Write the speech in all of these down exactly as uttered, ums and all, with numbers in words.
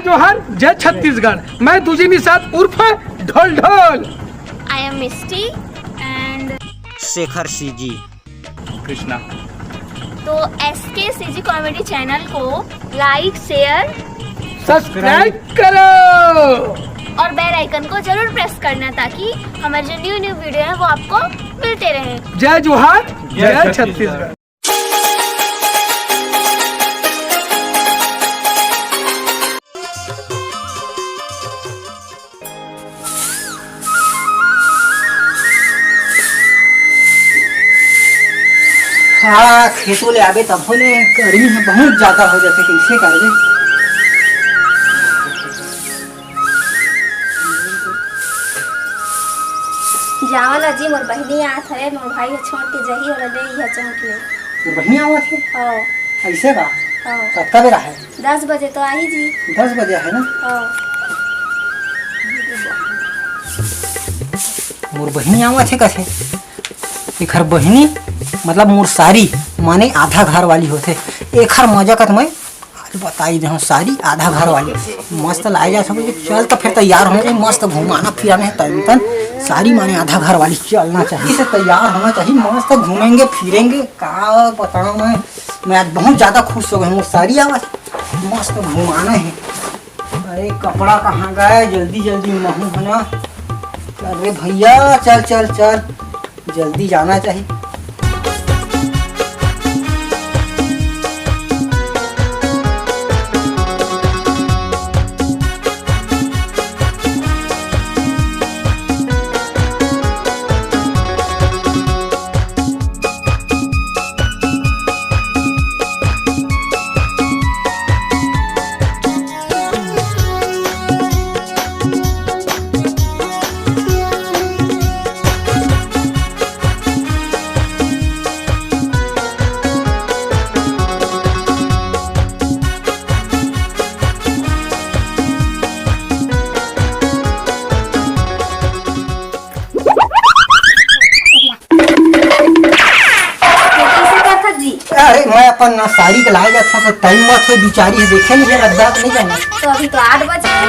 जोहार, जय छत्तीसगढ़। मैं तुझे निषाद उर्फ ढोल ढोल। I am Misty and Shekhar CG. Krishna. तो एस के सी जी कॉमेडी चैनल को लाइक, शेयर सब्सक्राइब करो। और बेल आइकन को जरूर प्रेस करना, ताकि हमारे जो न्यू न्यू वीडियो है, वो आपको मिलते रहे। जय जोहार, जय जय छत्तीसगढ़। छत्तीसगढ़। हाँ, खेतों ले आबे तभो ले गर्मी ह बहुत ज्यादा हो जाथे, कइसे करबे? जावल जी, मोर बहिनी आत हवे, मोर भाई ह छोड़ के जही, ओला ले इहा चौक ले। तोर बहिनी आवत हे? हाँ। अइसे का? हाँ। कतका बेरा हे? दस बजे तो आही जी। दस बजे हे ना? हाँ। मोर बहिनी आवत हे कथे। एखर बहिनी मतलब मोर सारी माने आधा घर वाली होथे। एखर मजा कत मैं आज बताई देहूँ, सारी आधा घर वाली। मस्त लाए जा सब, चल तो फिर तैयार हो जाए, मस्त घुमाना फिराना हे तन तन। सारी माने आधा घर वाली चलना चाहिए, से तैयार होना चाहिए, मस्त घूमेंगे फिरेंगे। का बताऊँ मैं, मैं आज बहुत ज्यादा खुश हो गया हूँ। सारी आवाज मस्त घुमाना है। अरे कपड़ा कहाँ गए, जल्दी जल्दी महू है ना। अरे भैया चल चल चल, जल्दी जाना चाहिए। कैसे करथस जी? अरे, मैं अपन ना साड़ी के लाए जात हूँ, तो टाइम मत हो, बिचारी है, देखे नहीं, रद्दा नहीं जाना। तो अभी तो आठ बजे है।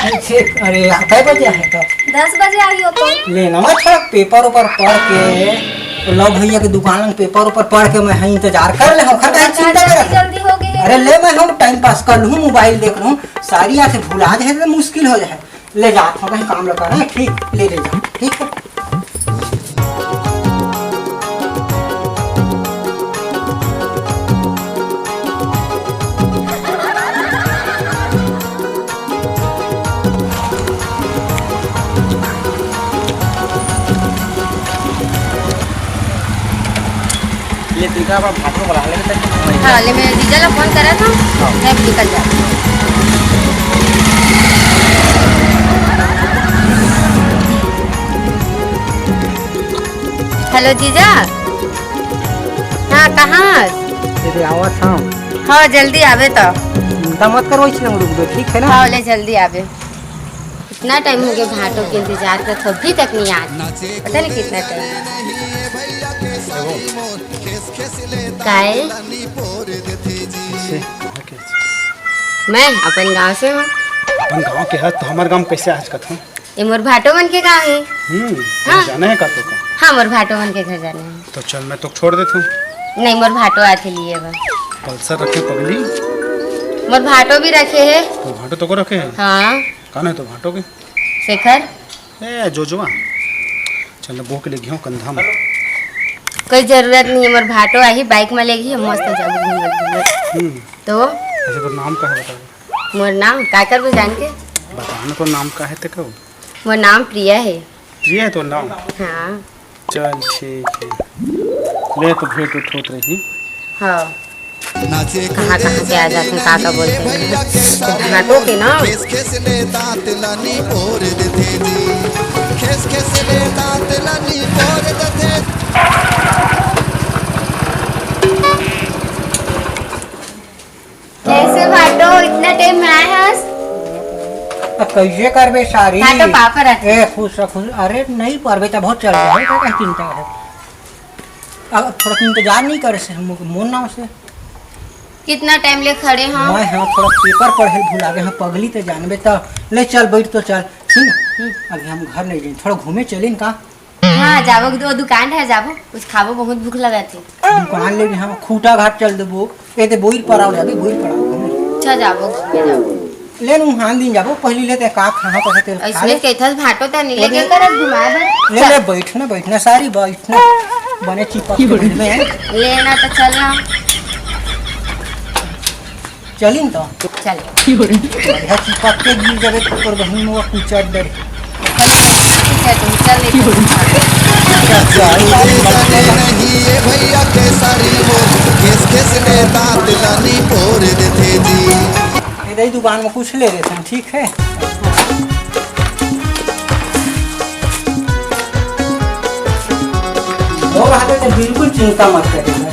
अरे, अरे, कै बजे है तो? दस बजे आई हो तो। लेना मत है, पेपर ऊपर पढ़ के, तो लव भैया के दुकान में पेपर ऊपर पढ़ के मैं इंतजार कर ले, हम खर चिंता जल्दी, करत। जल्दी हो गई। अरे, ले, मैं हम टाइम पास कर लूँ, मोबाइल देख लूँ, साड़ी यहाँ से भुला जाए तो मुश्किल हो जाए। ले जा, थोड़ा ही काम लगा है, ठीक, ले, ले जा, ठीक है। ले, तू का अपन भाटो बुला ले, तक हाँ, ले, मैं जीजा ला फोन करा था, हाँ। मैं निकल जाता। हेलो जीजा। हाँ, कहाँ हस? दीदी, आवत हूँ। हाँ, जल्दी आबे तो। चिंता मत करो, इसलिए हम रुक दो, ठीक है ना? हाँ, ले जल्दी आबे। कितना टाइम हो गया भाटो के इंतजार करत, अभी तक नहीं आत। पता नहीं कितना टाइम। काय? मैं अपन गांव से हूँ। अपन गांव के हस तो हमार गांव कैसे आज कथों? ये मोर भाटो मन के गांव है। हम्म, हाँ। जाना है का तो का? हाँ, मोर भाटो मन के घर जाना है। तो चल, मैं तो छोड़ देता हूँ। नहीं, मोर भाटो आथे लिए बा। पल्सर रखे पगली। मोर भाटो भी रखे है। तो भाटो तो को रखे है? हाँ। कौन है तो भाटो के? शेखर। ए, जोजवा। चल, बोह के ले गई हूँ कंधा में। कोई जरूरत नहीं है, मोर भाटो आही, बाइक में ले गई, हम मस्त जाबो घूमत घूमत। हम्म। तो? अच्छा, तो नाम का है, बता दे। मोर नाम का करबो जान के? बता ना, तो नाम का है ते कहो? मोर नाम प्रिया है। प्रिया है तो नाम? हाँ। चल, ठीक है। ले, तो भेंट उठ होत रही। हाँ। कहाँ कहाँ के आ जाते हैं, का का बोलते हैं। भाटो के ना। कैसे भाटो, इतना टाइम में आए हस? अब कैसे करबे सारी? हाँ, तो पापा रख। ए, खुश रह, खुश। अरे, नहीं परबे, तब बहुत चल रहा है, का चिंता है? अब थोड़ा इंतजार नहीं करे से हम मोर नाम से। कितना टाइम ले खड़े हव? मैं, हाँ, थोड़ा पेपर पढ़े भुला गे हँव, पगली, ते जानबे त। ले चल, बैठ तो चल। सुन, हम्म। अभी हम घर नहीं जाएंगे, थोड़ा घूमे चलें का? हाँ, जाबो, दो दुकान है, जाबो, कुछ खाबो, बहुत भूख लगा थे। दुकान ले भी हम खूंटाघाट चल देबो। ए ते बोइर पराव जाबे, बोइर पराव घूमे। अच्छा, जाबो, घूमे जाबो। ले नू हान दिन जाबो, पहली ले ते का खाहा पसा तेल खा ऐसने ले। कैथस भाटो तनी ले ओरे। के करत घुमाए बर। ले, ले, चल। बैठ ना, बैठ ना, सारी बैठ ना। बने चिपक के बैठ में। ले ना तो चल ना। चलिन तो। चल। बढ़िया चिपक के गिर जाबे, तोर बहिन मोर कुचर डर। ठीक है, तुम चल, नहीं तो चल। जाने नहीं ये भैया के सारी मोर, खेस खेस ले दांत लानी पोर देथे जी। ए दाई, दुकान में कुछ ले लेथन, ठीक है? वो बात है, तो बिल्कुल चिंता मत करिए।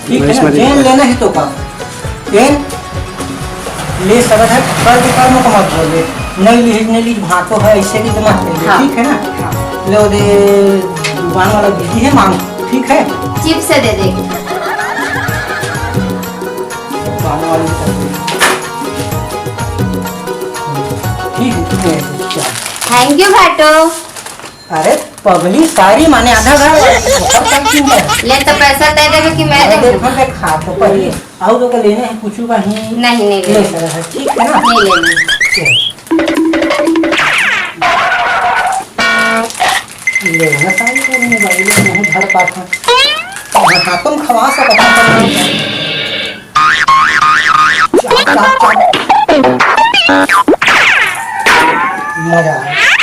ठीक है ना? जेन लेना है तो का? जेन ले सकत है, कल के कल मत बोलबे। नहीं लीज, नहीं लीज, भाटो है, ऐसे भी तो मत करिए, हाँ। ठीक है ना? हाँ। ले, वो दे, दुकान वाला दीदी है, मांग, ठीक है? चिप्स से दे दे। दुकान वाले को कर दे। ठीक है, ठीक है, चल। Thank you, भाटो। अरे पगली, सारी माने आधा घर वाली, बहुत कम चीज है। ले तो पैसा तय देबे कि मैं मैं देबो? देखो, देख, खा तो पहले, आओ तो का लेना है, कुछ का ही नहीं, नहीं ले लेना। सर, ठीक है ना? नहीं लेना। चल। लेना सारी तो मोबाइल में नहीं धर पाता। हाँ, तुम खवा सकता है। चाप, चाप, चाप। मजा आया।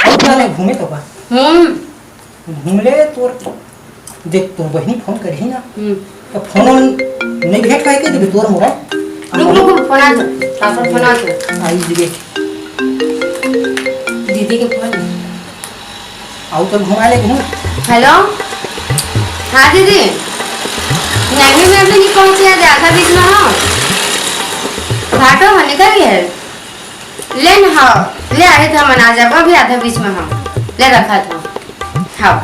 अब जाने घूमे तो का? हम्म। घूम ले तोर, देख तोर बहिनी फोन करही ना, हम्म। तो फोन नहीं भेंट करके देबे तोर मोरा। रुक, रुक, रुक, फोन आ तो, पापा फोन आ तो। आई जी। दीदी के फोन। आऊ तो घुमा ले घूम। हेलो, हाँ दीदी, नहीं मैं अभी नहीं पहुँची, आज आधा बीच में हूँ। भाटो हाँ निकल गया है। ले न, हाँ, ले आए थे, हम आ जाबो, अभी आधा बीच में हम ले रखा था। हाँ।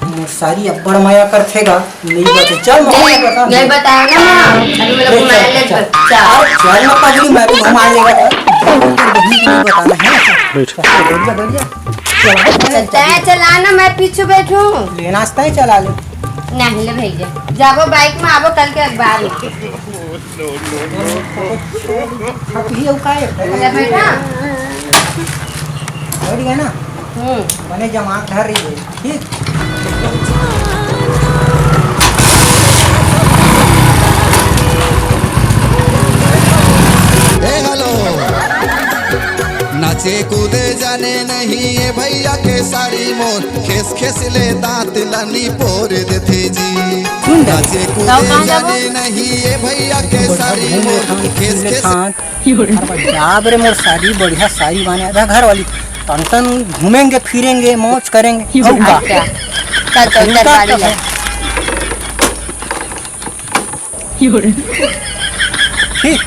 मोर सारी अब्बड़ मया करथे गा, नहीं बचे। चल, मैं नहीं, बता नहीं दे। बताया ना, हाँ। अभी मेरे को ले, चल, मार ले, चल। चल। अरे, चल ना, पगली, मैं भी घुमा लेगा। नहीं बताना है ना, चल। बैठ। चल, बैठ जा, बैठ जा। चल, चल, चल, चल। चला ना, मैं पीछे बैठूं। ले नाश्ता ही चला ले। नहीं ले भैया, जाबो बाइक में, आबो कल के अखबार में। अभी अउ का है? ले बेटा। बैठ गया ना? हम्म। बने जमात धर रही है, ठीक? ए, हेलो। नाचे कूदे जाने नहीं ये भैया के सारी मोर, खेस खेस ले दांत लानी पोर देथे जी। सुन ना, नाचे कूदे जाने नहीं ये भैया के सारी मोर, खेस खेस। अरे बाप रे, मोर सारी बढ़िया सारी माने आधा घर वाली। तन तन घूमेंगे फिरेंगे, मौज करेंगे। अउ का? अच्छा। चल, चल, चल, गाड़ी ले। ठीक।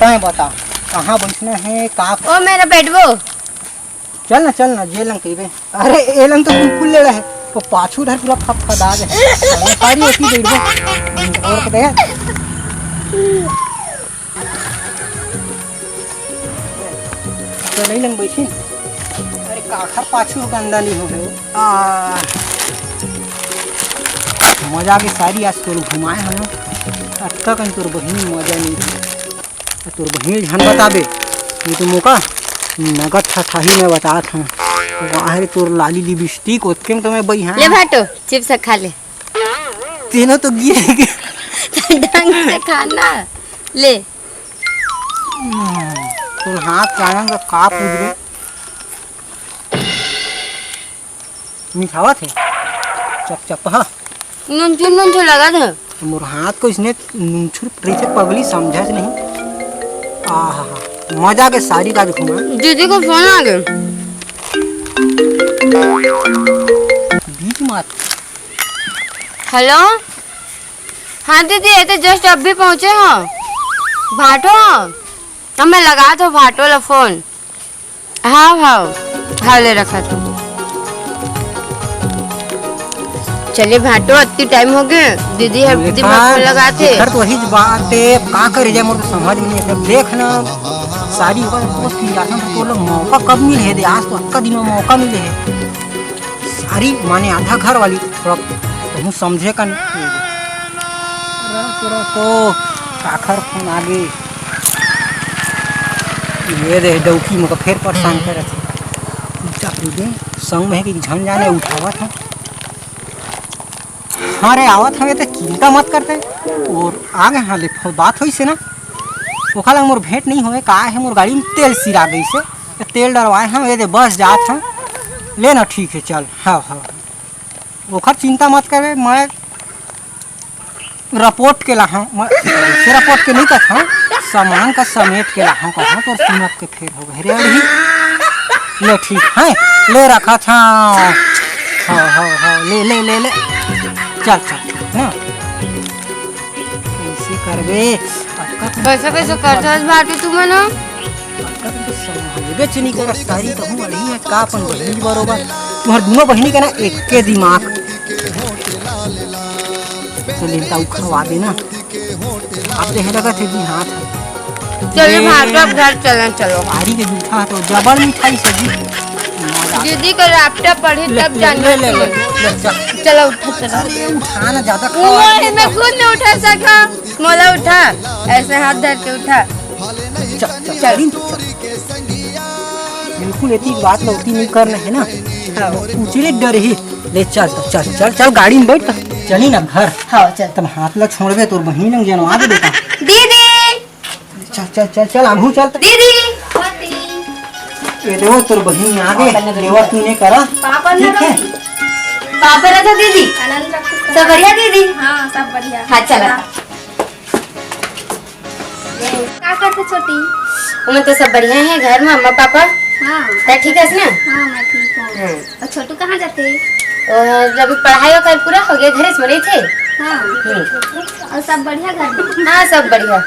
तैं बता, कहाँ बैठना है, का ओ मेरा बेटवो। चल ना, चल ना, जे लंग कहिबे। अरे, ए लंग तो बिल्कुल लेड़ा है। वो पाछू उधर पूरा फदफदा गे। सारी होती बैठ गए। और कहते हैं। तो नहीं लंग बैठी। अरे, काखर पाछू गंदा नहीं हो गए। आ। मजा के सारी आज तोर घुमाए हम। अतका कहीं तोर बहिनी मजा नहीं। तोर बहिनी झन बताबे, ये तो मोका नगद ठठाही में बतात हूँ। वाह रे, तोर लाली लिपस्टिक, ओतके में तो मैं बइहा। ले भाटो, चिप्स खा ले। तेनो तो गिर गे। ढंग से खाना। ले। हम्म, तोर हाथ जाना का का पूछ रे? मिठावत हे। चपचपहा। नुनछुर नुनछुर लगत हे। मोर हाथ को इसने नुनछुर रहिथे पगली, समझस नहीं। आहा, मजा के सारी का घुमा। दीदी को फोन आ गया। बीच मात। हेलो, हाँ दीदी, ये तो just अभी पहुँचे हो। भाटो, हमें लगा दो भाटो ला फोन। हाव, हाव, हाव, ले रखा था। चले भाटो, अत्ती टाइम हो गए, दीदी हर दिमाग में लगाथे। घर तो वही बात है, अब का करे जाए, मोर तो समझ में नहीं है। देख ना, सारी ओकर दोस्त की जाथन, तो तोला मौका कब मिले है दे? आज तो अतका दिन में मौका मिले है। सारी माने आधा घर वाली थोड़ा कहूँ समझे का नहीं। तो काखर फोन आगे, ये दे डौकी मोका फेर परेशान करत है। चुपचाप दे, संग में है कि झन जाने उठावत है। हाँ रे, आवत हवे त चिंता मत करते। और आगे हाँ ले, बात होइस हे ना, ओखर लग मोर भेंट नहीं होए, का है मोर गाड़ी में तेल सिरा गइस हे, त तेल डरवाए हँव, ये दे बस जात हँव। ले ना, ठीक है, चल। हाँ, हाँ, ओखर चिंता मत करबे, मैं रपोट के लाहूँ, मैं से रपोट के नहीं कहत हँव, सामान का समेट के लाहूँ, कहूँ तोर सुनत के फेर हो गए रे अड़ही। ले ठीक है, ले रखत हँव। हाँ, हाँ, हाँ, ले, ले, ले, ले। चल, चल, हाँ। कैसे करबे? अतका तो कैसे, कैसे करथस भाटो तुमन? अतका तो समझबे च नहीं करस, सारी कहूँ अड़ही है का अपन बहिनी बरोबर? तुम्हर दूनों बहिनी के ना एके दिमाग। तो लेता उखड़वा देना। अब देहे लगा थे जी हाथ। चलो ये भाटो, अब घर चलना, चलो। भारी के जूठा तो जबर मिठाई सजी। दीदी को रापटा पढ़ी ले, तब ले, जान ले, ले, ले, ले, चल। चलो उठो, चलो। अरे उठा ना, ज्यादा वो खा है, मैं खुद नहीं उठा सका। मोला उठा, ऐसे हाथ धर के उठा। चल, चल, चल। बिल्कुल एती बात लौती नहीं करना है ना। हाँ। उचले डर ही। ले चल तो, चल, चल, चल, गाड़ी में बैठ तो। चली ना घर। हाँ, चल। तब हाथ ला छोड़बे, तोर बहिनी लंग जनवा दे बेटा। दीदी! चल, चल, चल, चल, आगू चल। दीदी! ये देखो, तोर बहिनी आ गए। लेवा तूने करा। पापा ठीक है। पापा रहा था दीदी। सब बढ़िया दीदी? हाँ, सब बढ़िया। हाँ, चला। का करथे छोटी? ओमन तो सब बढ़िया हे घर में, अम्मा पापा। हाँ। तै ठीक हस ना? हाँ, मैं ठीक हूँ। हाँ। और छोटू कहाँ जाथे? और अभी पढ़ाई ओकर पूरा हो गया, घरे से रहिथे। हाँ। हम्म। और सब बढ़िया घर में? हाँ, सब बढ़िया।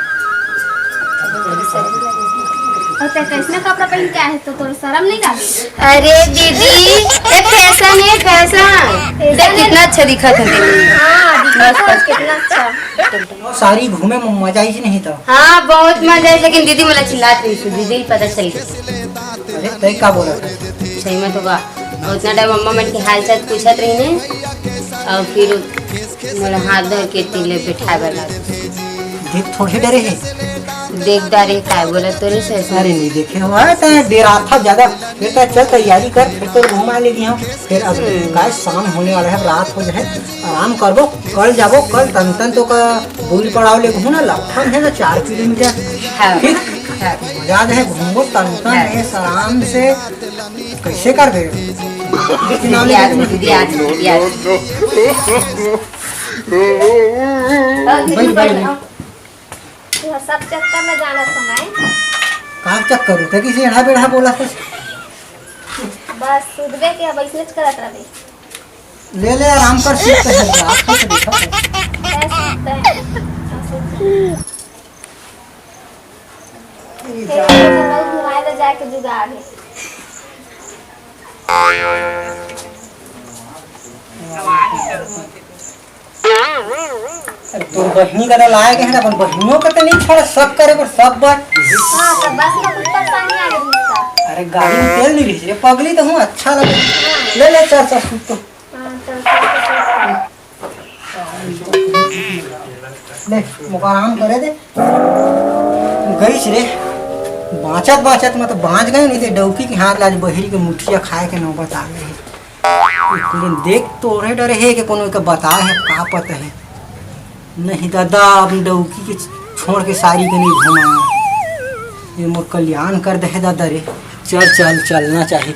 और तै कैसना कपड़ा पहन के आए हे, तो तोर शर्म नहीं लागे? अरे दीदी, ये फैशन है, फैशन। फैशन देख है। कितना अच्छा दिखत है, देख। हाँ, दिखत है, कितना अच्छा। सारी घूमे में मजा आइस नहीं तो। हाँ, बहुत मजा आइस, लेकिन दीदी मोला चिल्लात रहिस, दीदी पता चल गया। अरे, तै का बोला था? सही में तो का, उतना टाइम अम्मा मन के हाल चाल पूछत रहिन, और फिर मोला हाथ धर के तीले बैठाए बर लागिस। देख, थोड़े डरे हे। देख डारे, काय बोला तो नहीं सही से। अरे, नहीं देखे हुआ है, तै डेराथा ज्यादा। बेटा, चल, तैयारी कर, फिर तो घुमा ले दिया। फिर अब हम्म। काय, शाम होने वाला है, रात हो जाए, आराम करबो, कल जाबो, कल तन तन तो का बोल पड़ाव ले घूमना, लट्ठा है ना, चार किलोमीटर। हाँ। ठीक? हाँ। मजा है, घूमबो तन तन हाँ। ऐस आराम से। कैसे कर दे? दीदी आ, दीदी आ, दीदी आ। भाई, भाई। तू सब चक्कर में जाना समय। का चक्कर होता है? किसी एड़ा बेड़ा बोला कुछ? बस सुधबे के अब ऐसने करत रहे। ले ले, आराम कर, सीट पे है, आप कुछ देखो। मैं सुनते हैं। फिर घुमाए ले जाके जुगाड़ है। अरे तोर बहिनी का तो लाए गए हैं, अपन बहिनियों का तो नहीं छोड़ा, सब करे पर सब बात। हाँ, तो बस में कुछ परेशानी आ गई इसका। अरे गाड़ी में तेल नहीं रही रे पगली, तो हूँ अच्छा लगे। ले ले, चल चल, सूत तो। हाँ, चल, चल, चल, चल। ले, मोका आराम करे दे। गईस रे, बाँचत बाँचत मैं तो बाँच गए, नहीं तो डौकी के हाथ लाज बहिरी के मुठिया खाए के नौबत आ गई। लेकिन देख तोरे डरे हे कि कोनो के बताए हे, का पता हे। नहीं दादा, अपनी डौकी के छोड़ के सारी के नहीं घुमाना। ये मोर कल्याण कर दे हे दादा रे। चल, चल, चलना चाहिए।